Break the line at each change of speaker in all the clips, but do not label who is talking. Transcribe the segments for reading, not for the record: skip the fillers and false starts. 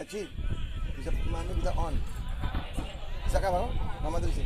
Achi, bisa mami ku ta on. Sa kaba no? Mama ta bisa.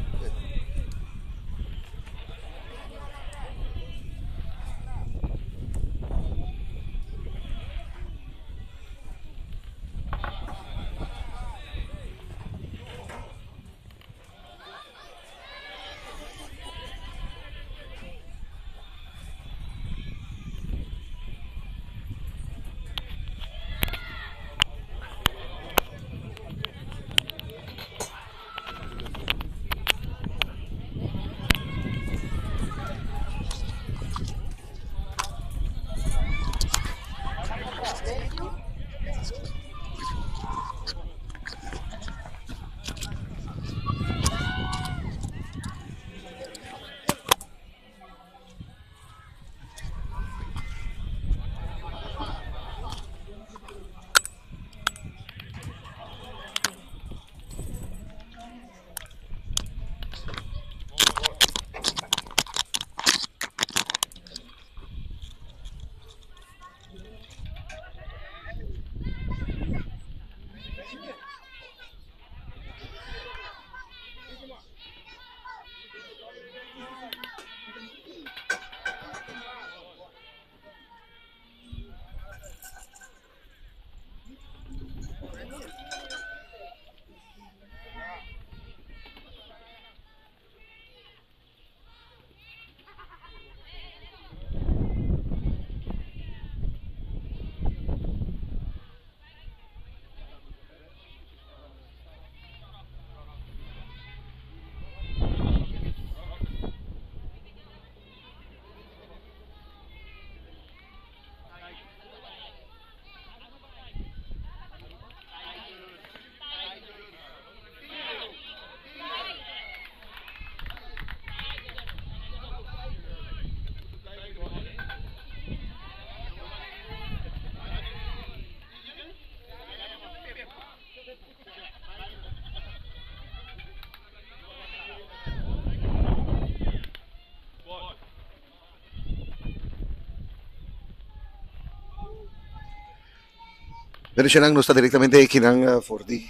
Bendishonnan nos ta directamente kinan eh, for di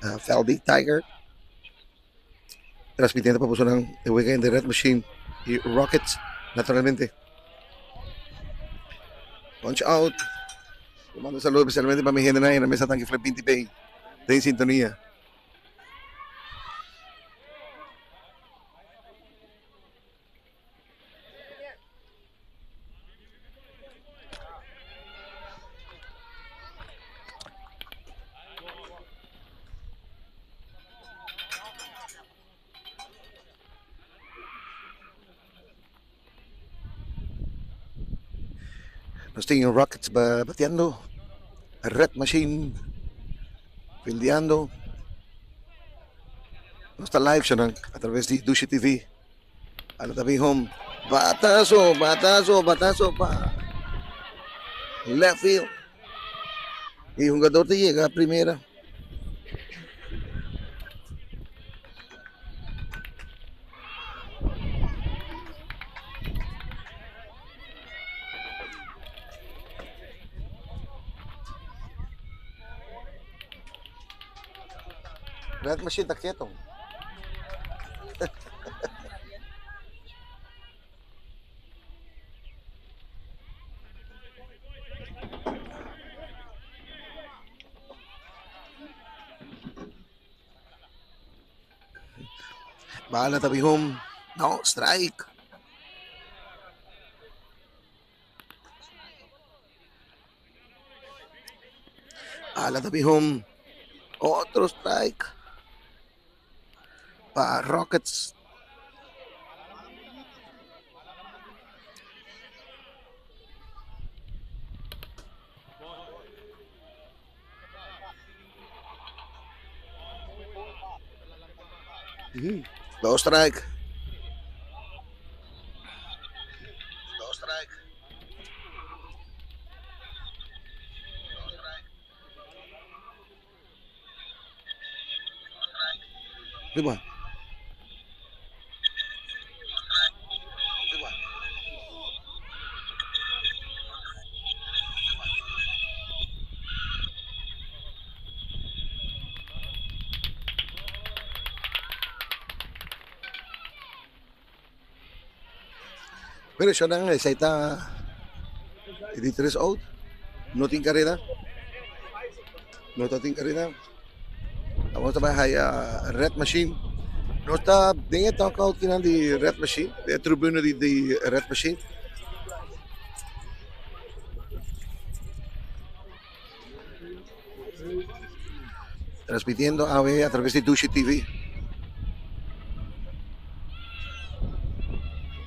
eh, veld di Tiger. Transmitiendo pa bosonan e wega entre Red Machine y Rockets, naturalmente. Punch out. Yo mando un saludo especialmente pa mi hendenan en la mesa tanki Flip 20 Bay. Den sintonía. Nos tin Rockets bateando, Red Machine fildeando. Nos ta live shonan a traves di Dushi TV. Ala ta bin home. Batazo, batazo, batazo pa left field. Y hungador ta yega primera. Red machine ta keto. Bala ta bin home. No, strike. Bala ta bin home. Otro strike. Pa Rockets. Dos strike. Dos strike. Riba. Pero shonnan esei ta e di tres out. No tin kareda. No ta tin kareda. Awor ta bai haya Red Machine. Nos ta den e dugout kinan di Red Machine, den e tribune di di Red Machine. Transmitiendo awe a traves di Dushi TV.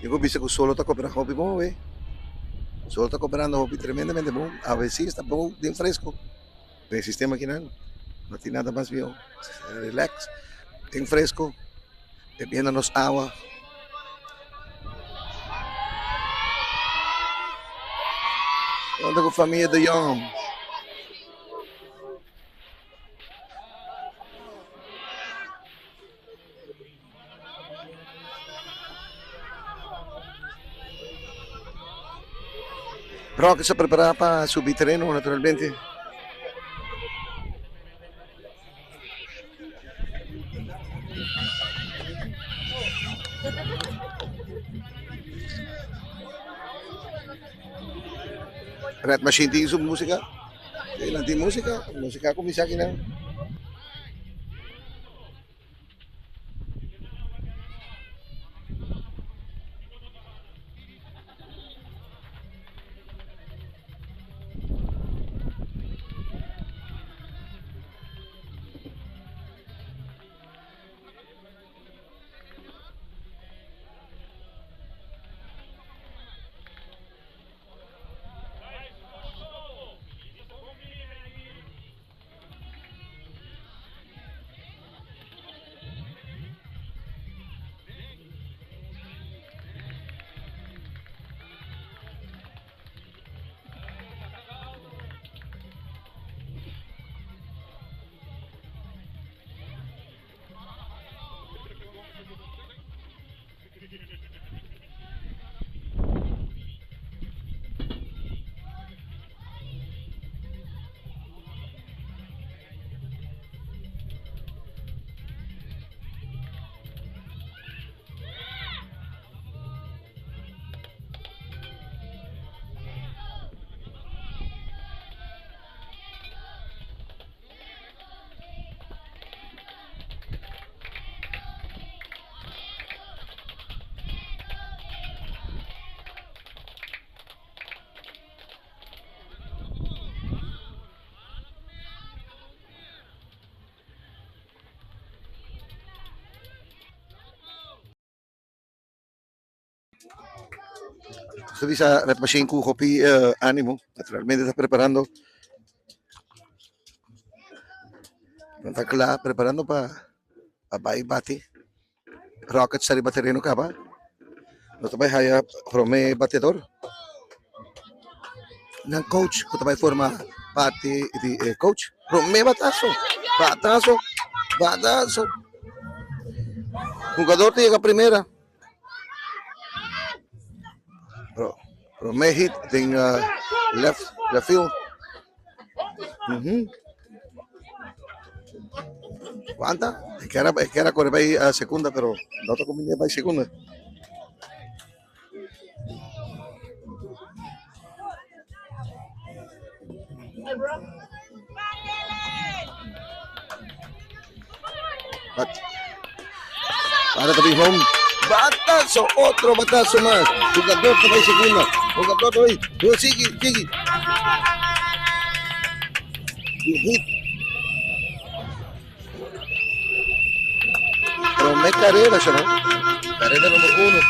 Mi por bisa cu solo ta cooperando hopi bon awe. Solo ta cooperando hopi tremendamente bon. Awe si esta bon den fresco. Den sistema akinan no tin nada mas mihó. Relax, den fresco, bebiendo nos awa. Unda ku famia de Jong. Rocky sa prepara pa subi tereno naturalmente. Red Machine tin su musica. Nan tin musica. Musica a cuminsa akinan. Nos ta bisa Red Machine ku hopi animo, naturalmente ta preparando, nan ta kla preparando pa bai bati. Rockets ta riba tereno kaba, nos ta bai haya prome bateador. Nan coach ku ta bai forma parti di e coach, prome bataso, bataso, bataso. Hugador ta yega primera. Prome hit den left left field. Wanta, e kier a e kier a kore bai segunda pero no ta kuminia bai segunda. Para ta bin home. Batazo, otro batazo mas. Jugador ta bai segunda. Jugador ta bai. Yo sigui, sigui. Hit. Prome carrera, no? Carrera número uno.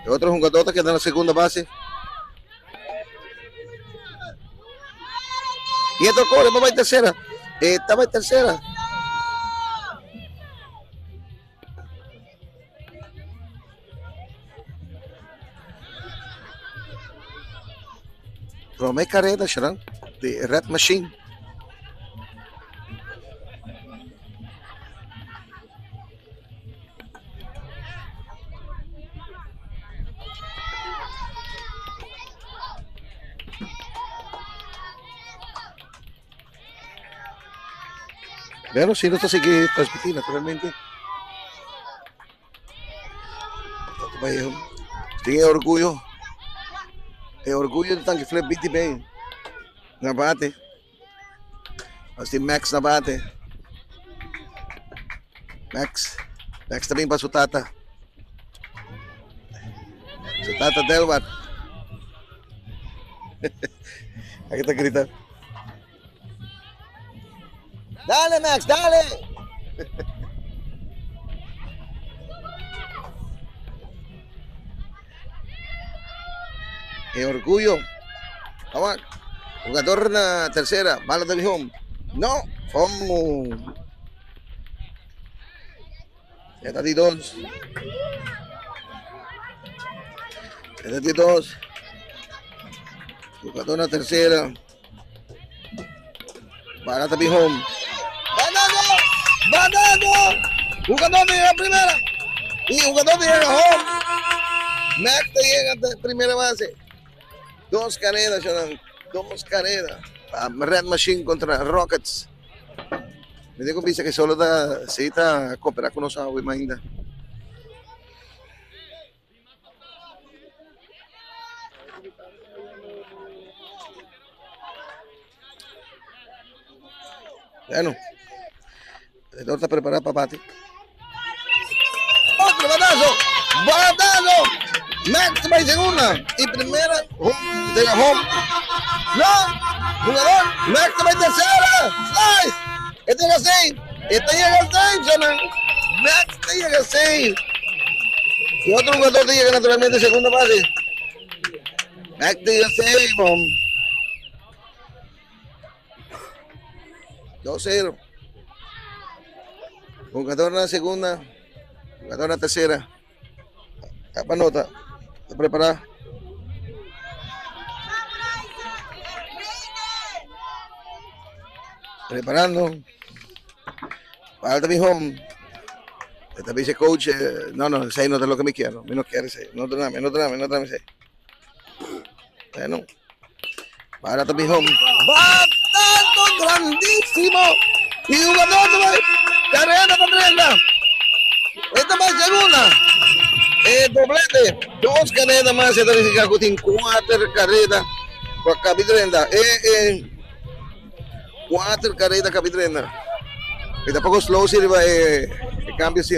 E otro jugador ta queda na segunda base. Y otro corre, va tercera. Estaba tercera. Prome carrera, Sharon, de Red Machine. Bueno, si nos ta sigui transmiti naturalmente. Tin e orguyo, e orguyo di Tanki Flip BTB na bate. Nos tin Max na bate. Max, Max ta bin pa su tata. Su tata Delwart. Aki ta grita. Dale Max, dale! E orgullo. Vamos. Jugador na tercera. Bala de home. No. Oh. Eta di dos. Eta di dos. Jugador na tercera. Bala ta bin home. Banano! Banano! Jugador llega primera. Y jugador llega home. Max te llega a primera base. Dos carreras, Shonan. Dos carreras. Red Machine contra Rockets. Me digo bisa que solo da si ta coopera con nos awe mainda. Bueno, el doctor está preparado para bate. Otro batazo. Batazo. Max va segunda. Y primera. Llega home. No. Jugador. Max va tercera. Fly. Este llega seis. Este llega al seis. Max te llega seis. Y otro jugador te llega naturalmente segunda base. Max te llega seis. 2-0. Jugador en la segunda. Jugador en la tercera. Capa nota. Está preparada. Preparando. Falta mi home. Esta dice coach, no, no, ese no es lo que me quiero. Me no quiere ese. No te no te no te Bueno. Para mi home. Batazo grandísimo. Y jugador carrera con Esta va segunda. Doblete. Dos carreras más. Se está cuatro carreras. Por Capitrenda. Cuatro carreras Capitrenda. Y tampoco slow sirve el cambio sí.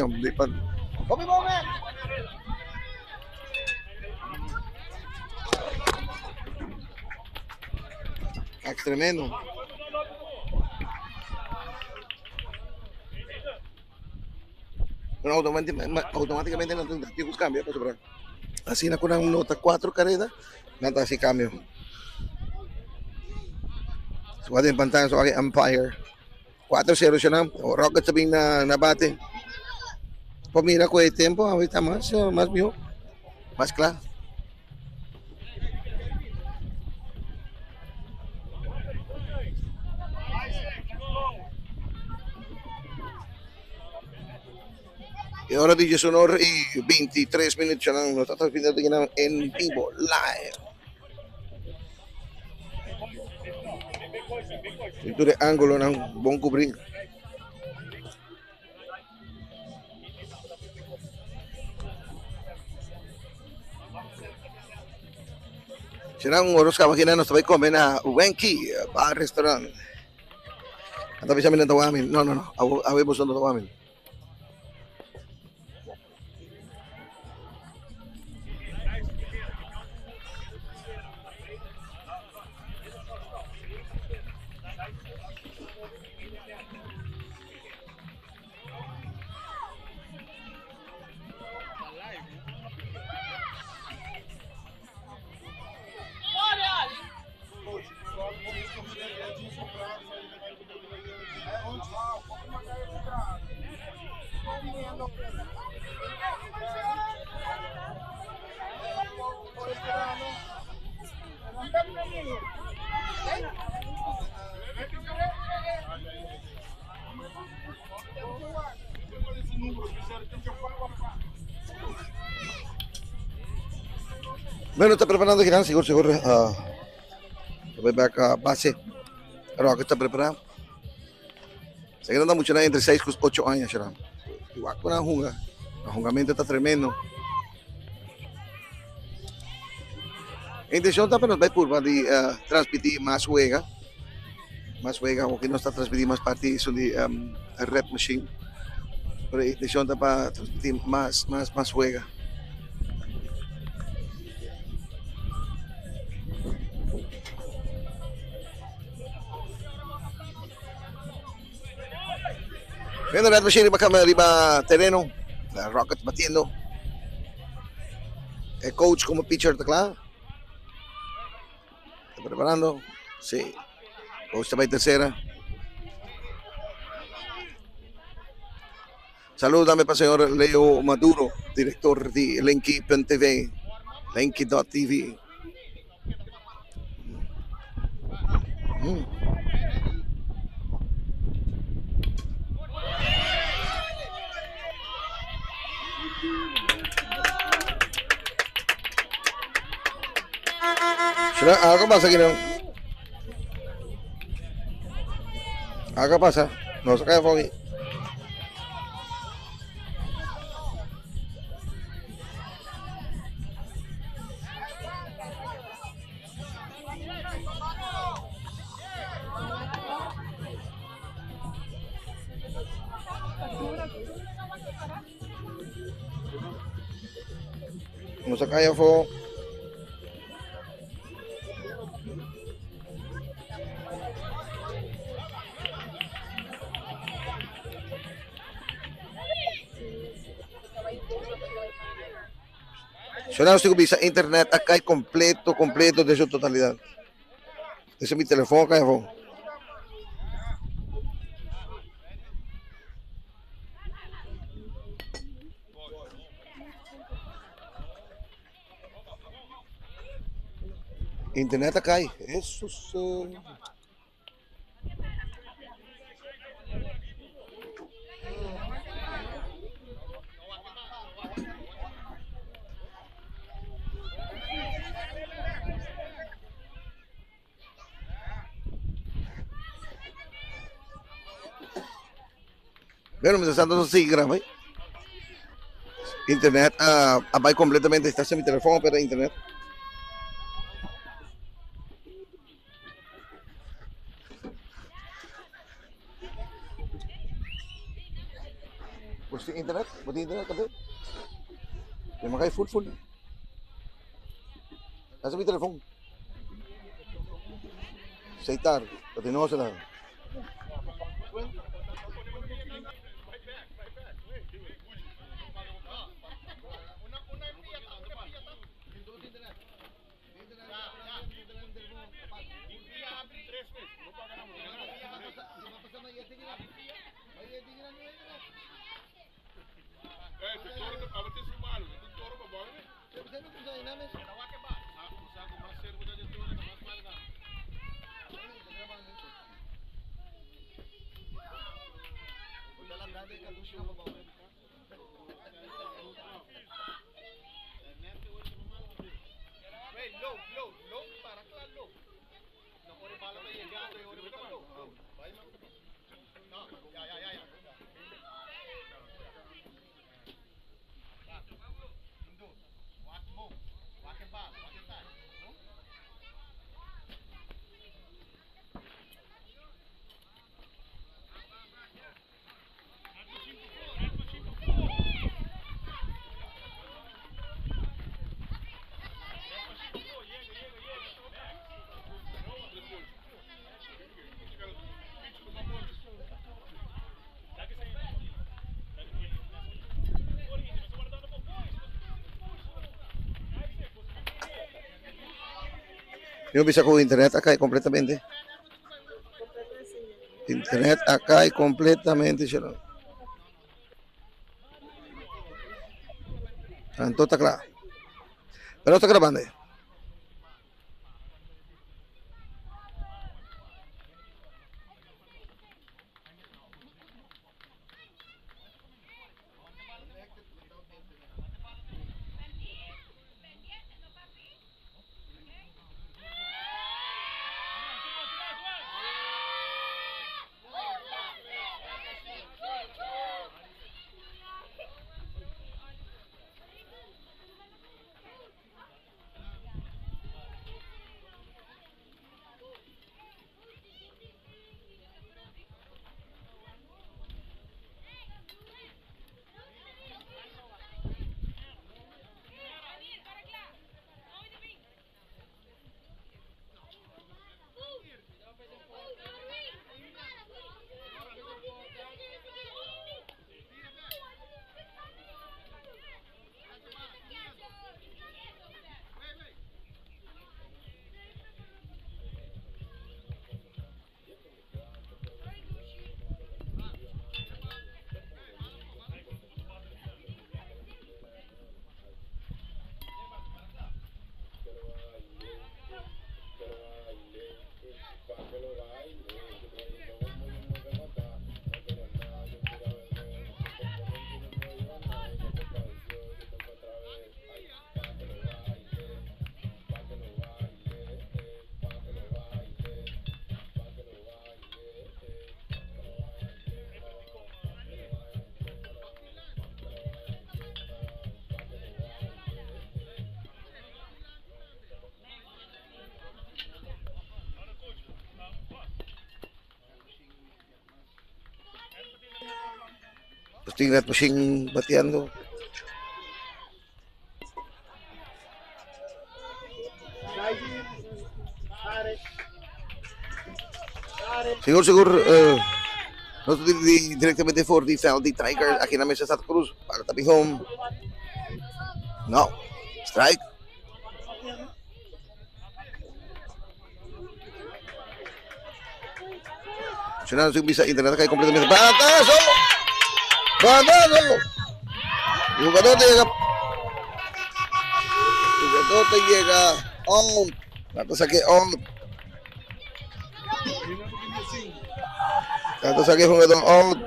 Tremendo. Bueno, automáticamente no tendrá cambio, pues, así na con nota cuatro carreras, nada así cambio. Suwade en pantalla, suwade umpire. 4-0 siya na. O Rocket sabihin na nabate. Pamira ko eh tempo, ahorita más, más mijo. Más claro. Y ahora DJ Sonor y 23 minutos ya nos está transmitiendo en vivo, live. Ito de ángulo ng bong cubrir. Será un oros ka makina nos sabay come na Wenky Bar Restaurant. At tabi sa amin ng tawamin. No, no, no. Awe mo sa tawamin. Bueno, está preparando Girán, seguro, seguro. Voy back a base. Rock está preparado. Se quedan mucho entre 6 y 8 años, Girán. Igual con la junga. El jungamiento está tremendo. Intencion ta pa nos bai purba di transmiti mas wega, mas wega aunke nos ta transmiti mas parti esun di Red Machine, pero e intencion ta pa transmiti mas mas mas wega. Viendo Red Machine riba cama riba tereno, Rocket batiendo. E coach como pitcher ta cla. Ta preparando. Sí. Coach ta bay tercera. Saludo tambe pa señor Leo Maduro, director di Lenki.tv, Lenki.tv. Será algo pasa aquí no? Algo pasa. No se cae aquí. Nos a cay afo. Suena nos tin ku bisa internet a kai kompleto kompleto den su totalidat. Ese mi telefon a kai afó. Internet a kai. Hesus. Bueno, mientras tanto nos sigue grabando. Internet a bai completamente, está sin mi teléfono, pero internet. Bo tin internet? Bo tin internet tambe? Mi a kai full full. Esa mi telefon. Seitar, bo tin nos nan. Mi bisa ku internet a kai kompletamente. Internet a kai kompletamente shero. Anto ta kla. Pero ta grabando. Nos tin Red Machine bateando. Sigur sigur nos ta di directamente for di veld di Tiger aki na mesa Santa Cruz para ta bin home. No, strike. Senado sin bisa internet cae completamente. ¡Batazo! ¡Batazo! El jugador llega. El jugador te llega. Out. Trata saque out. Trata saque jugador out.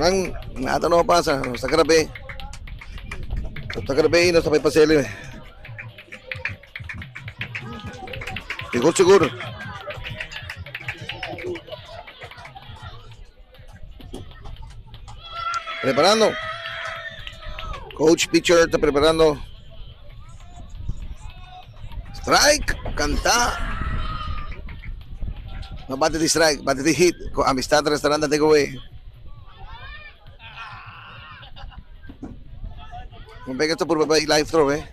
Nan nada no pasa, nos ta grabé. Nos ta grabé y nos ta bai pasele. Sigur sigur. Preparando. Coach pitcher ta preparando. Strike, canta. No bate di strike, bate di hit. Con Amistad Restaurant take away. Un pega esta por papá y live throw, eh.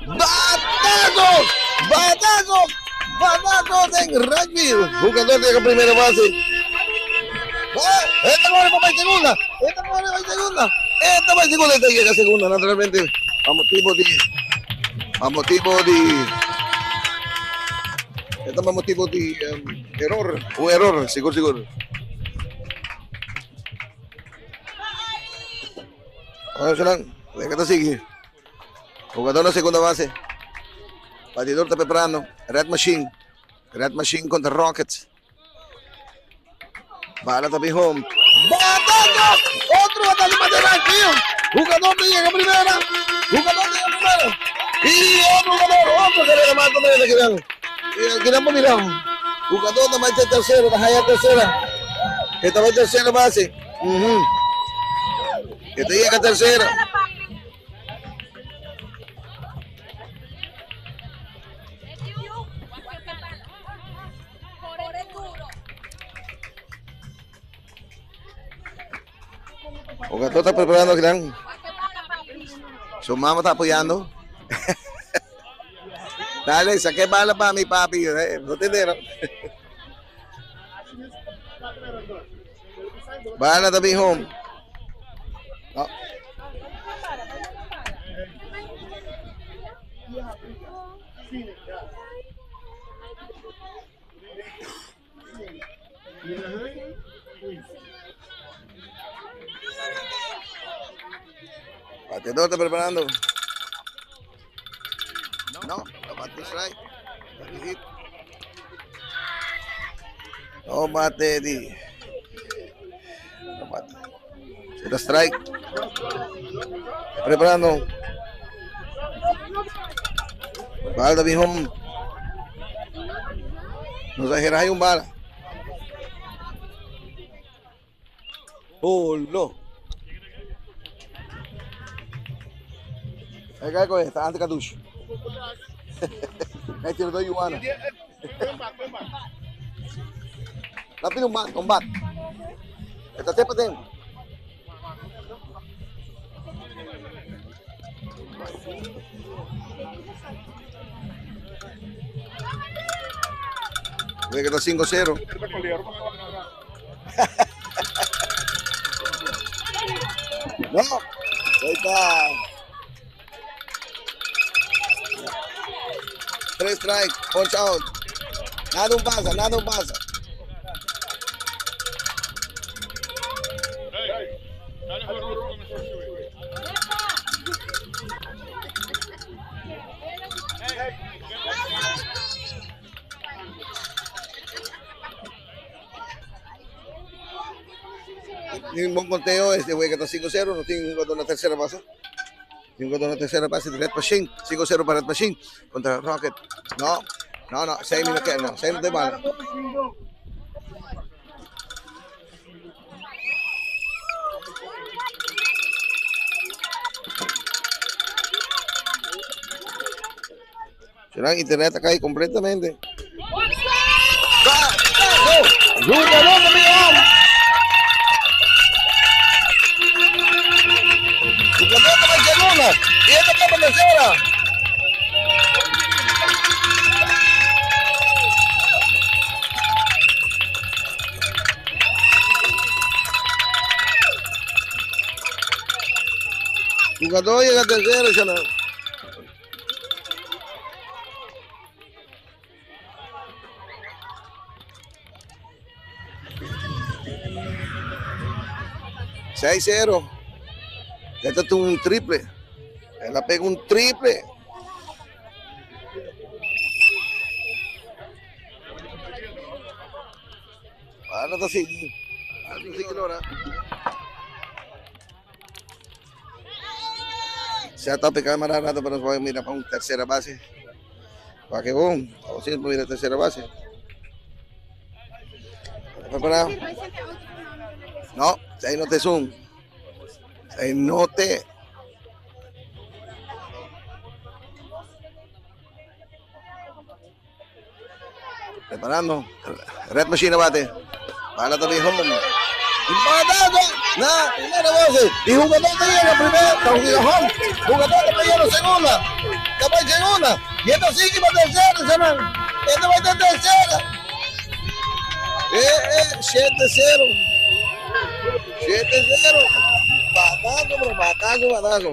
Batazo! Batazo! Batazo en rugby. Jugador llega a primera base. Esta corre para segunda. Esta corre para segunda. Esta va segunda. Esta llega a segunda, naturalmente. A motivo de. A motivo de. Esta pa motivo de error. Un error, seguro, seguro. Vamos a ver, ¿qué sigue? Jugador na segunda base. Batidor está preparando. Red Machine. Red Machine contra Rockets. Bala también home. ¡Batazo! Otro batazo más de right field. Jugador que llega primera. Jugador que llega primera. Y otro jugador, otro que le mata de que queremos mirar. Jugador de más de tercera, la haya tercera. Esta va tercera base. Que te llega tercera. Jugador está preparando gran. Su mamá está apoyando. Dale, saqué bala para mi papi. No te entero. Bala también home. No. Bateador está preparando. No, no bate strike. Bate hit. No bate di. No bate. Será strike. Preparando. Bala home. Nos hay un bala. Oh, no. Ahí con esta, antes caducho. Ahí tiene dos yuanas. Rápido un bat, un bat. Esta cepa tengo. Ve que está 5-0. No, ahí está. 3 strikes, punch out. Nada un pasa, nada un pasa. Tiene un buen conteo, este juega está 5-0, no tiene un jugador en la tercera base. Tiene un jugador en la tercera base de Red Machine, 5-0 para Red Machine contra Rocket. No, no, no, 6 minutos, no, 6 de bala. Será internet a kai completamente. Batazo! Jugador de León! Jugador de Barcelona! Y esta está por tercera. Jugador llega tercera, Chanel. 6-0. Este tuvo un triple. Él la pega un triple. Ahora está así. Ahora sí que lo hará. Se ha picando más rato, pero voy a mirar para un tercera base. Para que boom. Vamos a ir a tercera base. ¿Preparado? No, ahí no te zoom. Ahí no te. Preparando. Red Machine bate. Para también home. Empatado. Na primera base. Y jugador de llega primera. Home. Jugador de llega segunda. Capaz segunda. Y esto sigue para tercera, hermano. Esto va a tercera. 7-0. 7-0. Batazo, bro. Batazo, batazo.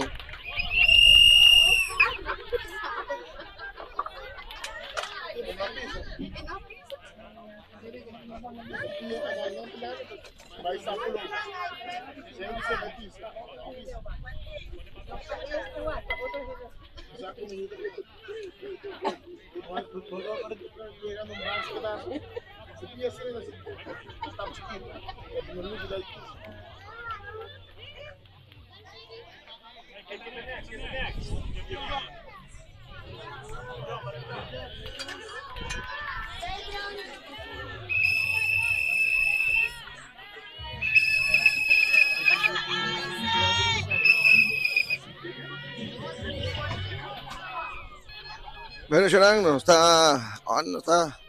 Bueno, Sharan, no está. Oh, no está.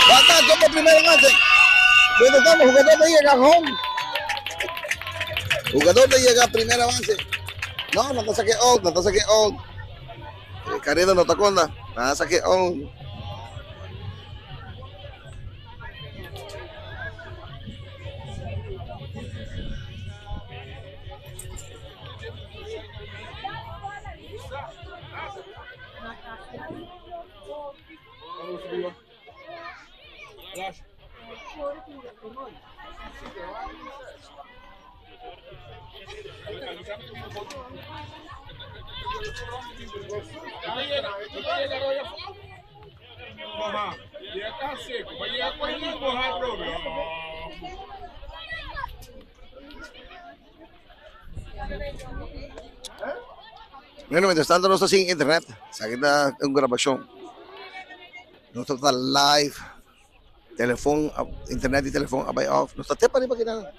Batazo por primera base. Bueno, estamos, jugador de llega home. Jugador de llega a primera base. No, no te saque out, no te saque out. Carrera no te conda. Nada saque out. Bueno, mientras tanto no está sin internet. Saquita una grabación. No está live. Teléfono, internet y teléfono off. No está te para arriba nada.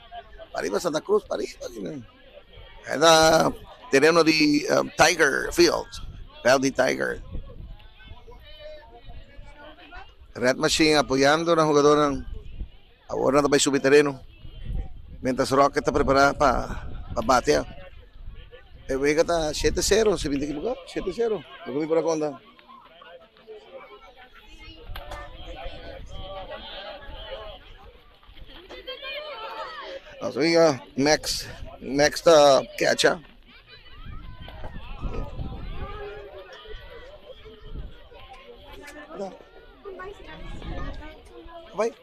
Para arriba Santa Cruz, para arriba. Era terreno de Tiger Field. Field de Tiger. Red Machine apoyando a la jugadora. Ahora va a subir terreno. Mientras Rock está preparada para pa batear. Vega está 7-0, si me equivoco, 7-0. Lo que vi por la conta. Oiga, Max, Max está catcher. Vai.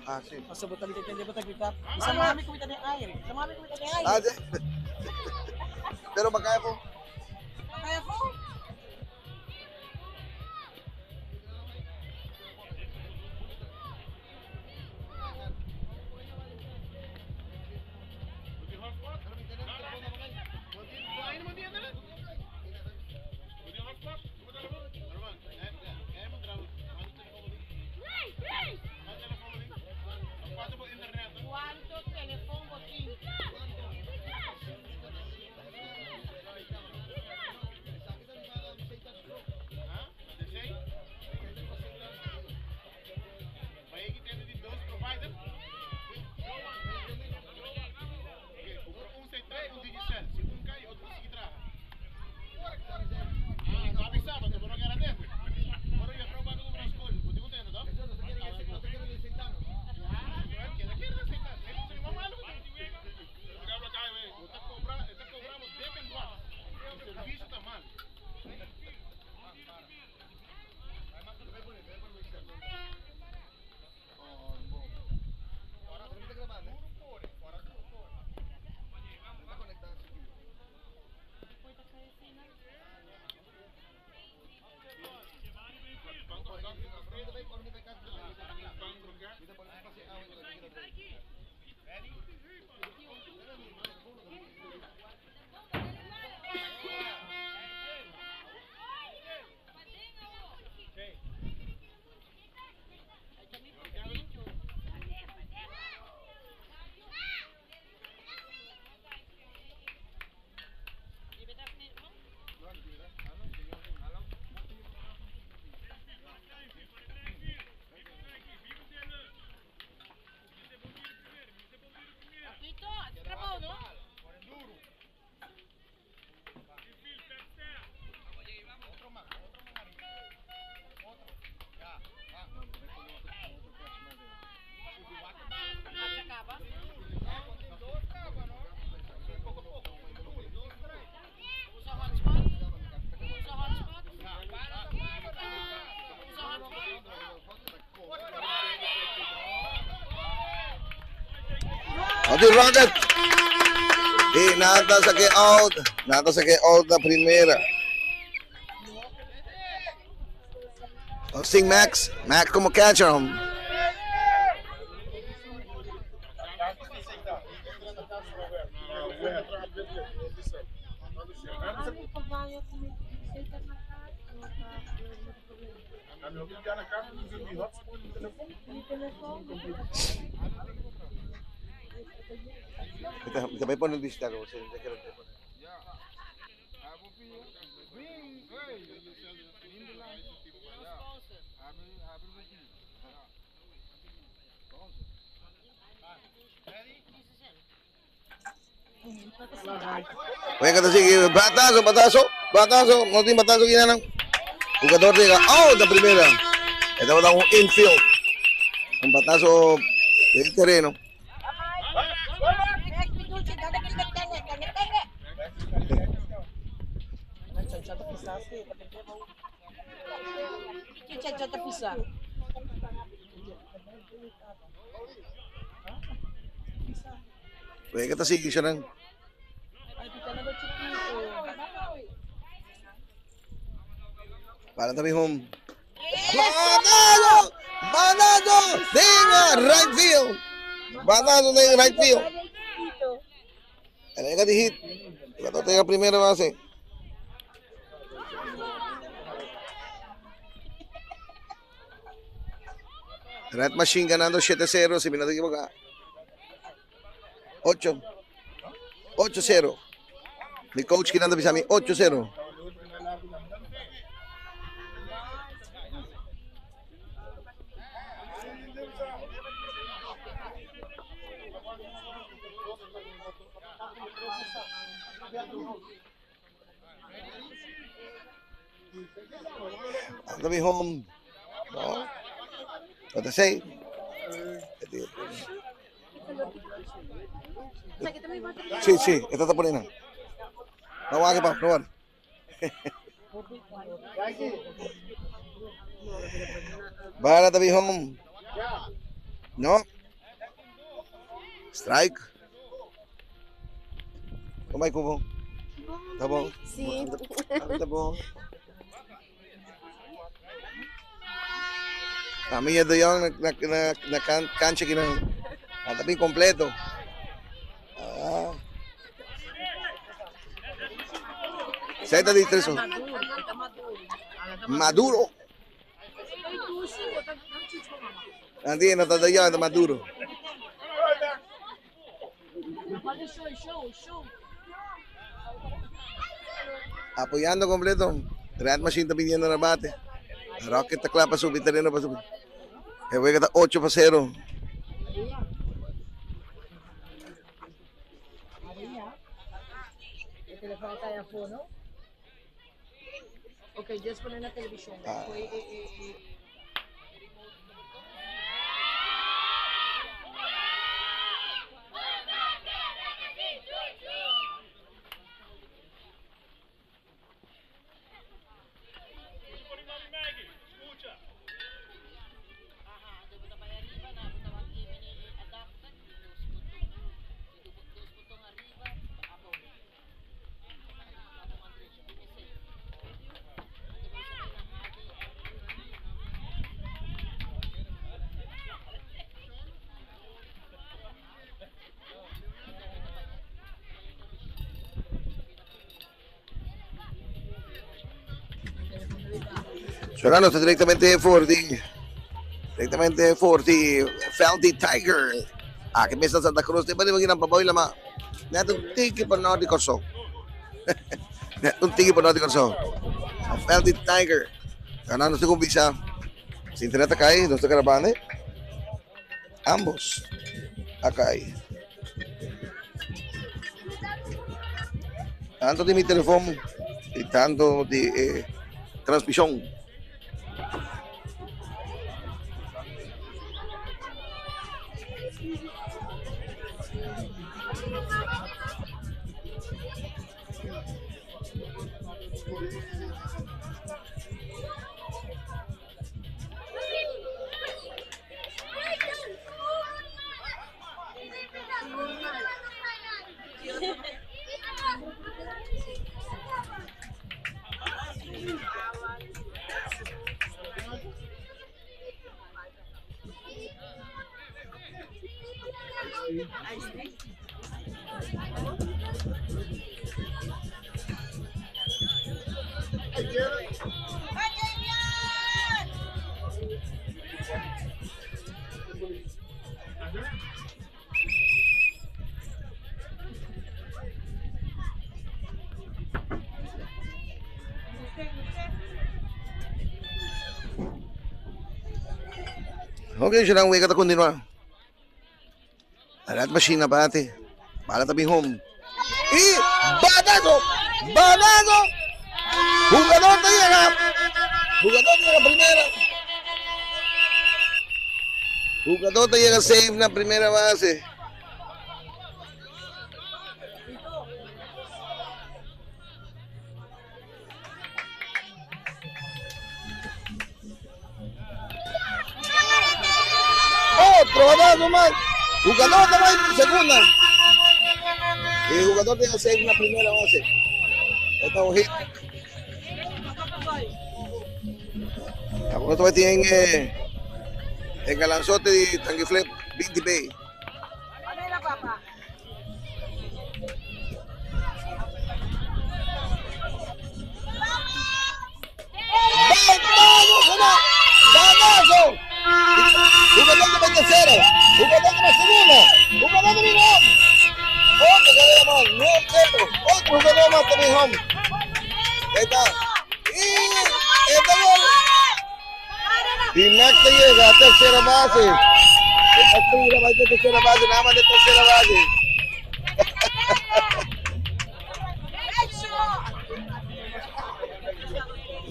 Ah, sí. Ah, sí. Pero makaya po.
Makaya po?
Odi Rocket. Y nada saque out. Nada saque out na primera. Austin Max. Max como catcher. Ita pone el digital. Venga, te sigue. Batazo, batazo, batazo. No tiene batazo, ¿quién Jugador llega out de primera. Esta va a dar un infield. Un batazo del terreno. Venga, te sigue, Sharon. Para también home. ¡Batazo! ¡Batazo! ¡Venga! Right field. Batazo de right field. El de hit. El tenga primera base. Red Machine ganando 7-0, si me no te equivoco. 8. 8-0. Mi coach ganando a mí 8-0. Anda mi home. No. What to say? Sí, sí, esta está poniendo. No va a pa, no va. Para tabi home. No. Strike. Como é que bom? Tá bom?
Sim.
Tá bom. Kami de Jong na na na cancha aquí na tabi completo. Ah. Z de tres. Maduro. Andy no está ya Maduro. Apoyando completo. Red Machine está pidiendo el bate. Rocket está claro para subir terreno para subir. El juego está 8-0.
Ok, just poner la televisión.
Ah. Solano ta directamente for di directamente for di veld di Tiger. Aki mes na Santa Cruz, te pa riba kinan pa lama. Net un tiki pa nort di Kòrsou. Net un tiki pa nort di Kòrsou. Veld di Tiger. Ganando nos ta kuminsá. Si internet a kai, nos ta grabando. Ambos a kai. Tanto di mi telefon y tanto di e transmishon. Ok, Sharon Wega ta continua. Red Machine na bate. Bala ta bin home. Y batazo! Batazo! Jugador ta llega. Jugador ta llega primera. Jugador ta llega safe na primera base. Otro batazo mas. Jugador ta bai segunda. E jugador ta safe na primera base. Esta un hit. Awor nos tin eh, e galanzote di Tanguiflip 20 B. Batazo! Jugador de tercera, jugador de segunda, jugador de home. Otro jugador más, 9-0. Otro jugador más también home. Ahí está. Y este gol. Y Max te llega a tercera base. Esta va de tercera base, nada más de tercera base.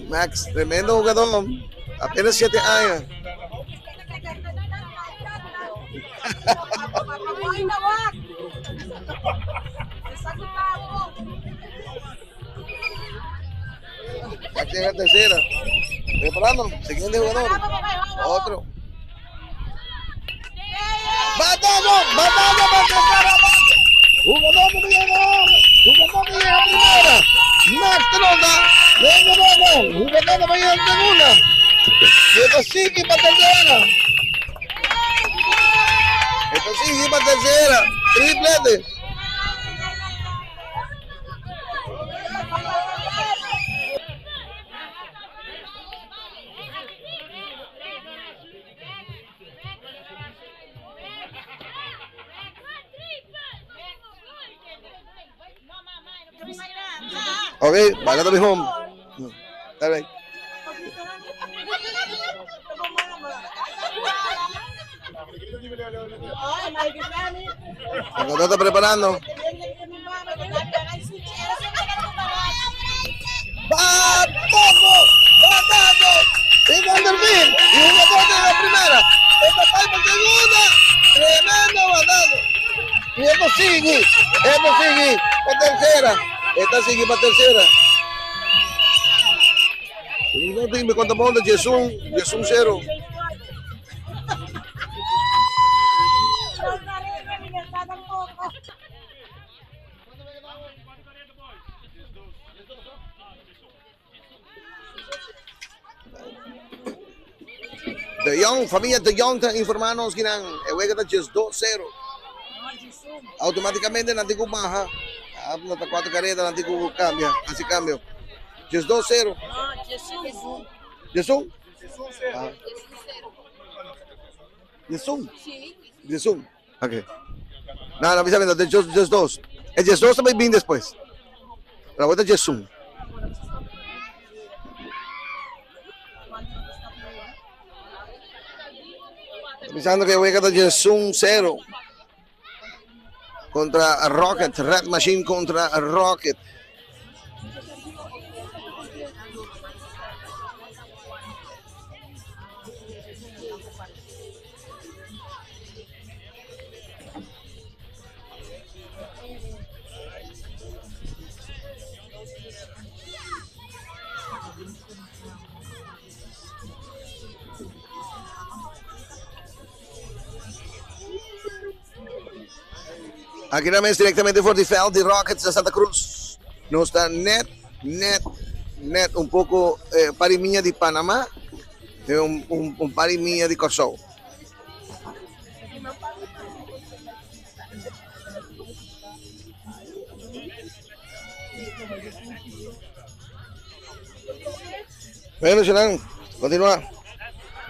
Max, tremendo jugador. Apenas 7 años. Max llega a tercera. Preparando. Siguiente jugador. Otro. ¡Batazo! ¡Batazo para tercera base! Jugador de Villarreal. Jugador de llega a primera. Max Trota. Venga, vamos. Jugador de Villarreal segunda. Esto sigue para tercera. Esto sigue para tercera. Triplete. Ok, baila también home. Dale. El está preparando. ¡Batazo! ¡Batazo! Y Vanderbilt. Y jugador de la primera. Esta está por segunda. Tremendo batazo. Y esto sigue. Esto sigue. Para tercera. Esta sigue para tercera. Y no dime cuánto pongo Jesús. Jesús cero. De Jong, familia De Jong ta informa nos kinan e wega ta 12-0. Automáticamente nan tin ku baha. Ah, no ta cuatro carrera, nan tin ku cambia, hasi cambio. 12-0. 11? Ah. 11? 11. Ok. No, no, bisa de 12. E 12 ta bin despues. Pero awor ta 11. Pensando que wega ta 11-0 contra Rocket, Red Machine contra Rocket. Aki na mes directamente for di veld di Rockets na Santa Cruz. Nos ta net, net, net un poco eh, par y miña di Panama y un, un, un par y miña di Kòrsou. Bueno, Shenan, continua.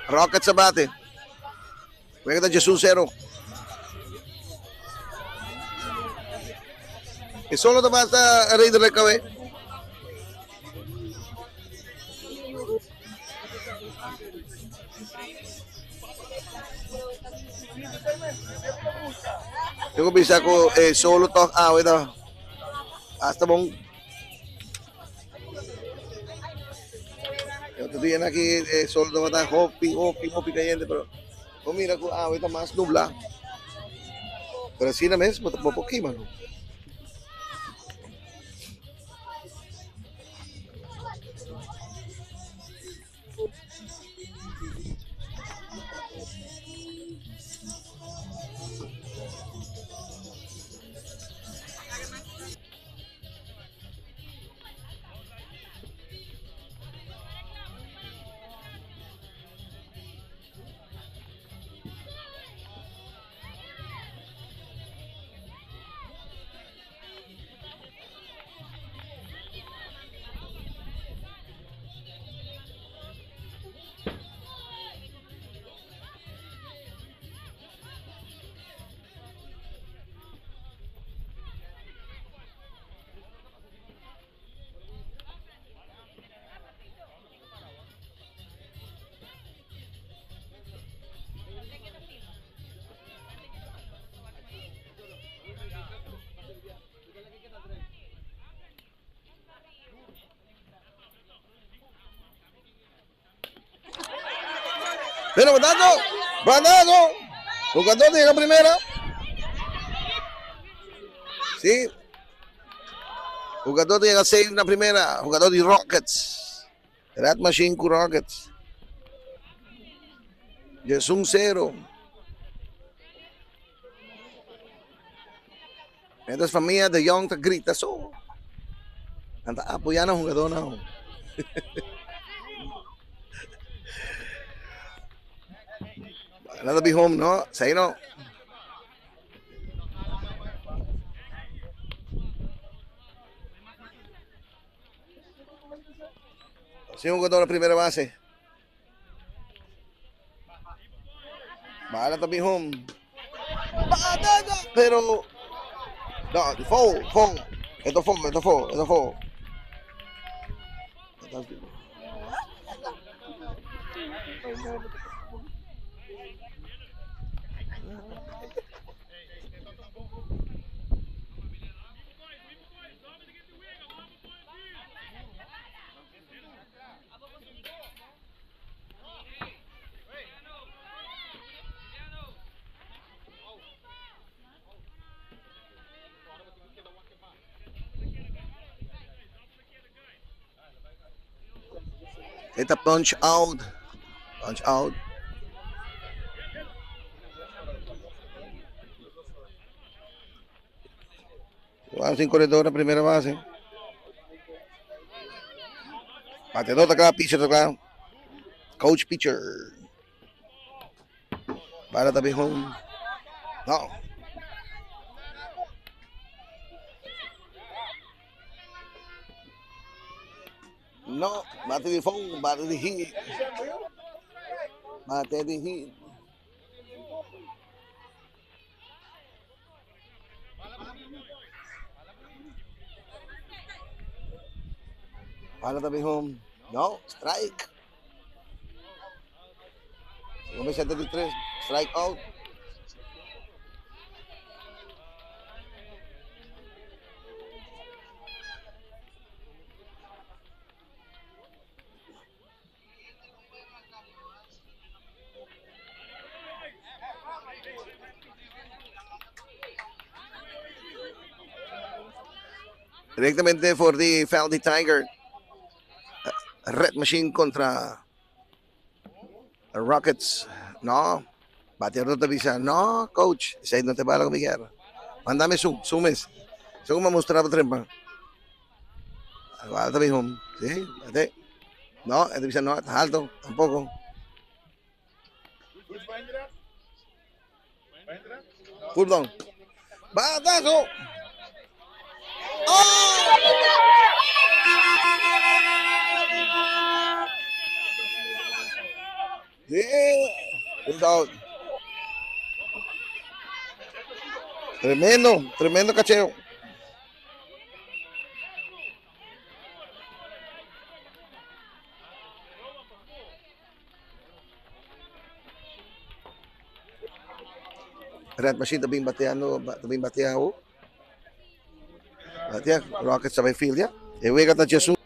Rockets a bate. Wega ta 11-0. E solo ta basta redelijk awe. Tengo bisa ku e solo toch awe ta hasta bon. Otro dia aki e sol tabata hopi, hopi, hopi cayente, pero bo mira cu awe ta mas nubla. Pero asina mes bo bo por kima no. Pero batazo, batazo. Jugador llega primera. Sí. Jugador llega safe na primera. Jugador de Rockets. Red Machine con Rockets. Y es un 0. Mientras familia de Young ta grita so. Nan ta apoya nan hungadónan. Nan ta bin home, no? Esei no. Sin hungadó na primera base. Bala ta bin home. Pero no, foul, foul. Eto foul, eto foul, eto foul. E ta punch out. Punch out. Juan sin corredor na primera base. Bateador ta kla, pitcher ta kla. Coach pitcher. Bala ta bin home. No. No, bate di foul, bate di hit. Bate di hit. Bala ta bin home. No, strike. Segundo 73, strike out. Directamente for di Feldy Tiger. Red Machine contra Rockets. No. Bateador ta bisa, no, coach, esei no ta e bala ku mi kier. Mandame su, su mes. Segun mi a mustra bo trempa. Bala ta bin home. Si, bate. No, e ta bisa no, ta alto, tampoco. Full down. Batazo! Oh! Yeah. It's out. Tremendo, tremendo cacheo. Red Machine ta bin bateando, ta bin batea awo. Batea, Rockets ta bay field ya. E wega ta Jesus.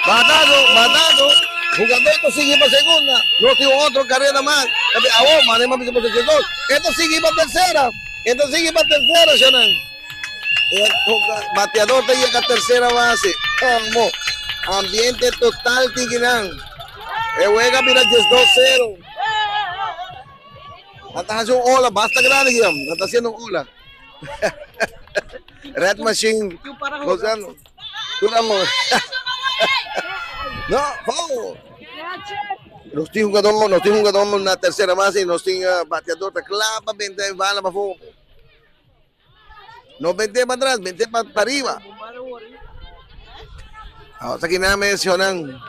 Batazo, batazo. Jugador ta sigui pa segunda. No tin otro carrera mas. Awor, mane mas bisa pa dos. E ta sigui pa tercera. E ta sigui pa tercera, Shanan. Bateador ta yega tercera base. Como? Ambiente total tiginan. E wega bira 12-0. Nan ta haci un ola basta grandi, Guillaume. Nan ta haciendo un ola. Red Machine gozando. Tur amor. No, foul. Nos tin jugador, nos tin jugador na tercera base y nos tin bateador ta kla pa benta e bala pa afó. No bente pa atras, bente pa pariba. Ahora aquí nada mencionan.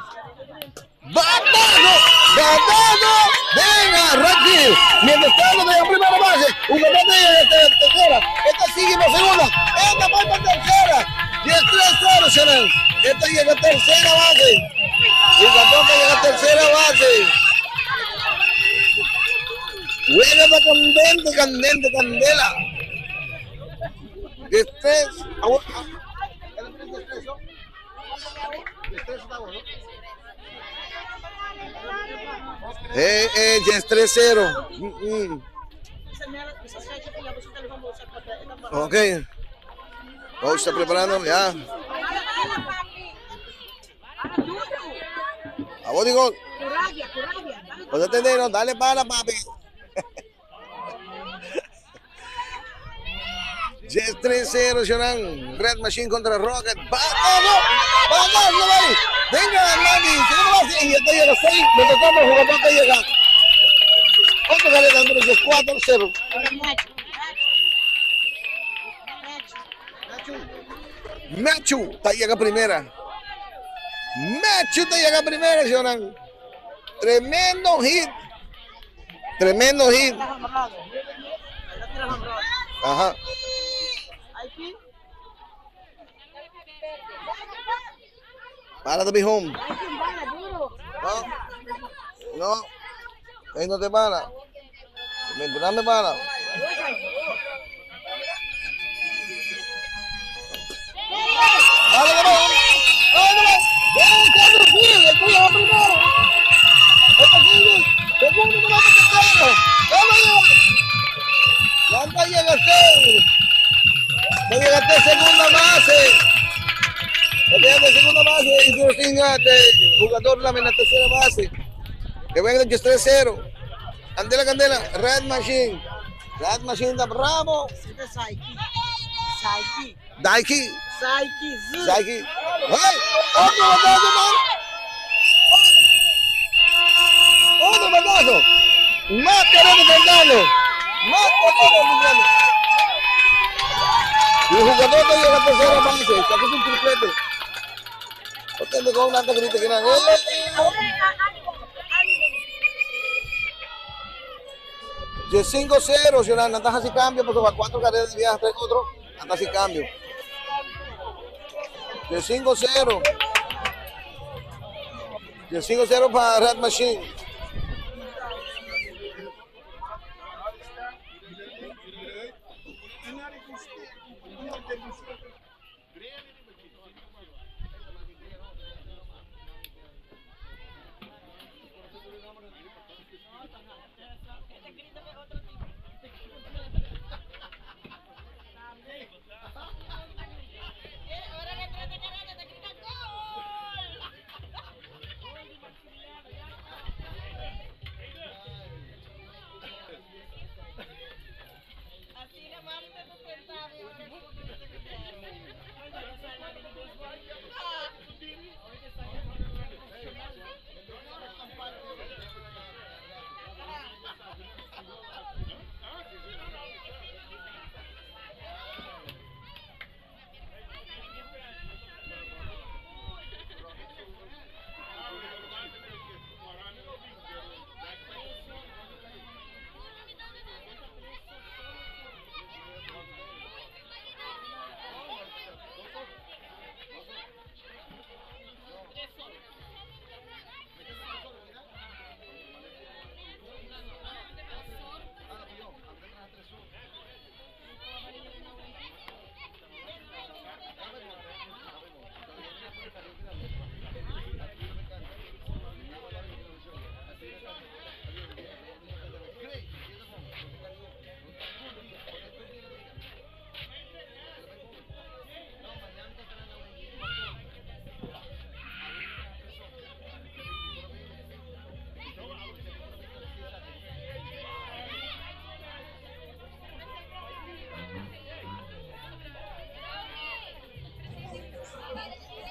Batazo! Batazo! Venga, Rocky. Mientras tanto, de la primera base, un de tercera. Esta sigue por segunda. Esta va por tercera. 10-3-0, Chanel. Esta llega a tercera base. Jugador que llega a tercera base. Juega de candente, candente, candela. 10-3. 10-3-0. Ok. Coach está preparando ya. A vos digo. Pues entendieron, dale para, papi. 10-3-0, Shonan. Red Machine contra Rocket. ¡Vamos! ¡Vamos! ¡No va! ¡Venga, Manny! Segunda base. Y esta llega 6. Me tocamos, jugador que llega. Otro gale dándole 4-0. Machu está llega primera. Machu te llega primera, Shonan. Tremendo hit. Tremendo hit. Ajá. Para de home. No. No. Ahí no te para. Me para. Dale, dale, dale. Segundo, tercero. ¿Cuánto llega usted? Llegaste a segunda base. Llegaste a segunda base y tú jugador la en la tercera base. Que venga el 3-0. Candela, candela. Red Machine. Red Machine da bravo.
Saiki. Saiki.
Daiki.
Saiki.
Saiki. ¡Hey! ¡Otro batazo, man! ¡Otro batazo! ¡Más queremos Fernando! ¡Más queremos Fernando! Y el jugador que llega a tercera base, sacó un triplete. Porque con una grita que no. De 5-0, si una ventaja sin cambio, porque va 4 carreras de viaje, 3 otro, anda sin cambio. De 5-0. De 5-0 para Red Machine.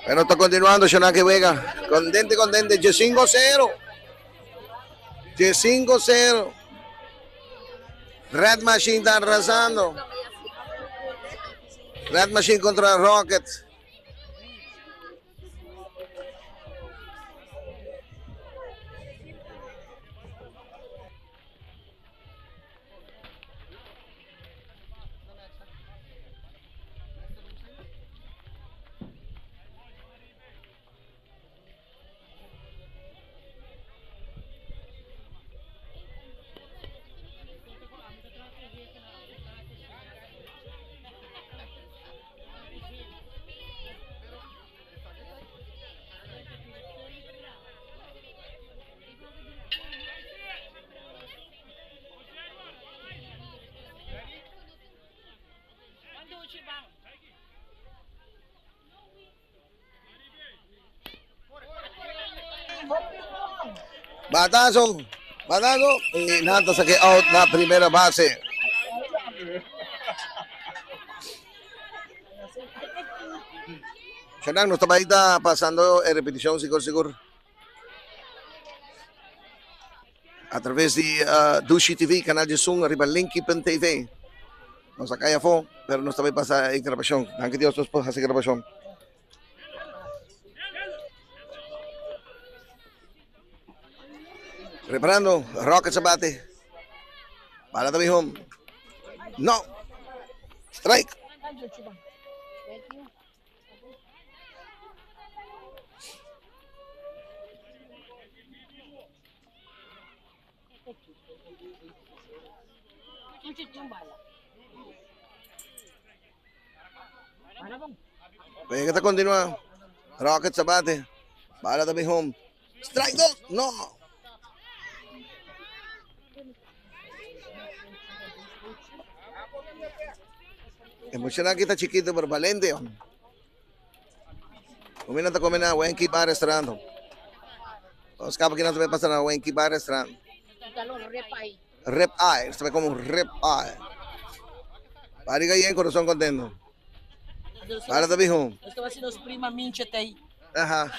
Bueno, ta continuando, Shona que wega. Contente, contente. 5-0. 5-0. Red Machine está arrasando. Red Machine contra Rockets. Batazo, batazo. Y Nata saque out na primera base. Shanang, nos está pasando en repetición, sigur, sigur. A través di Dushi TV, canal di Zoom, arriba linky.tv. Nos a cay afo, pero nos tambe pasa e grabacion. Danki Dios nos por haci grabacion. Preparando, Rockets a bate. Bala ta home. No. Strike. Venga, ta continua. Rockets a bate. Bala ta home. Strike dos. No. Emocionado que está chiquito, pero valiente. Kumina ta kumina Wenky Bar Restaurant. Os capa que não também passa na Wenky Bar Restaurant. Rip eye, se ve como un rip eye. Barriga llena, corazón contento. Para te hijo.
Esto va a ser nos prima minche tei.
Ajá.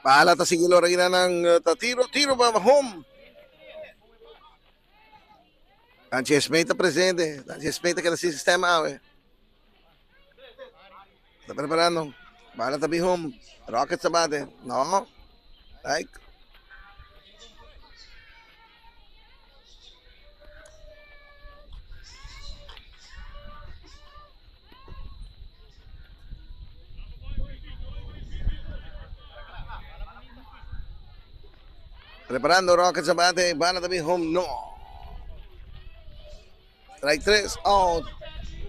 Bala ta sige lora gina ng tiro, tiro ba home. Sanchez Meta presente. Sanchez Meta que sistema awe. Está preparando. Bala tabi home. Rocket sa bate. No. Like. Preparando Rocket sa bate. Bala tabi home. No. Strike 3. Out.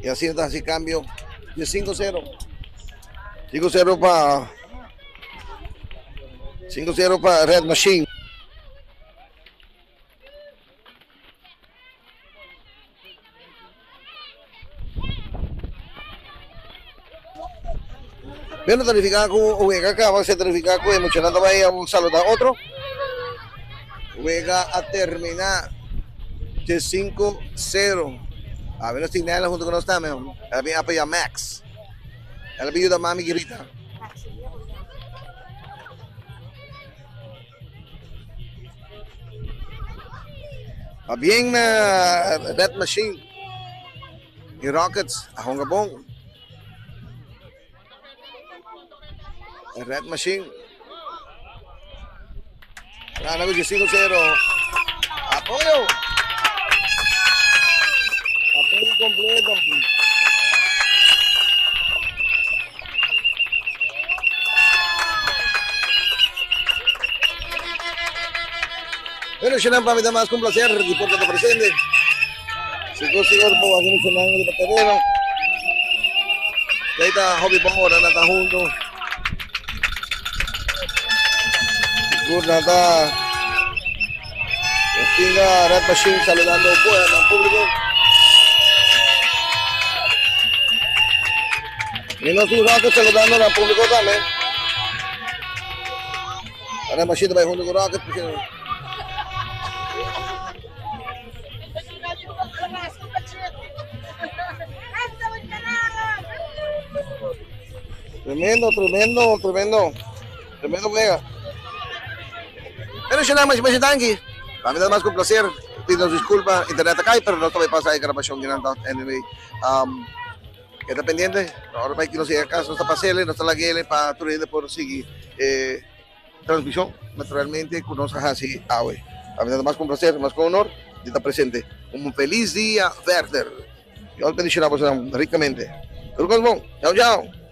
Y así está, así cambio. De 5-0. 5-0 para 5-0 para Red Machine. Bueno, tarificado con Juega acá, va a ser tarificado con emocionante, va a ir a un saludar otro. Juega a terminar de 5-0. A ver, los junto con nosotros también. A apoya Max. El ayuda mami grita. Va bien na Red Machine. Y Rockets a Hongabong. Red Machine. Gana con 5-0. Apoyo. Apoyo completo. Bueno, Shenan, para mí más un placer, Deporte presente. Sigo, sigo, po, aquí no de terreno. Ahí está Hobby Bombo, está junto. Good, nata. Nos tin Red Machine saludando nan publico. Y nos tin Rocket saludando nan publico tambe. Red Machine ta bay hunto cu Rocket. Tremendo, tremendo, tremendo. Tremendo wega. Pero siya naman, si Tangi. Kami na mas con placer. Pido disculpa, internet acá, pero no te pasa ahí grabación ni nada. Anyway, queda pendiente. Ahora para que no siga casa, no está pasele, no está la guele para tu por seguir transmisión. Naturalmente, con nos así, awe. A mí nada más con placer, más con honor, de estar presente. Un feliz día, Werther. Dios bendicionamos ricamente. Chao, chao.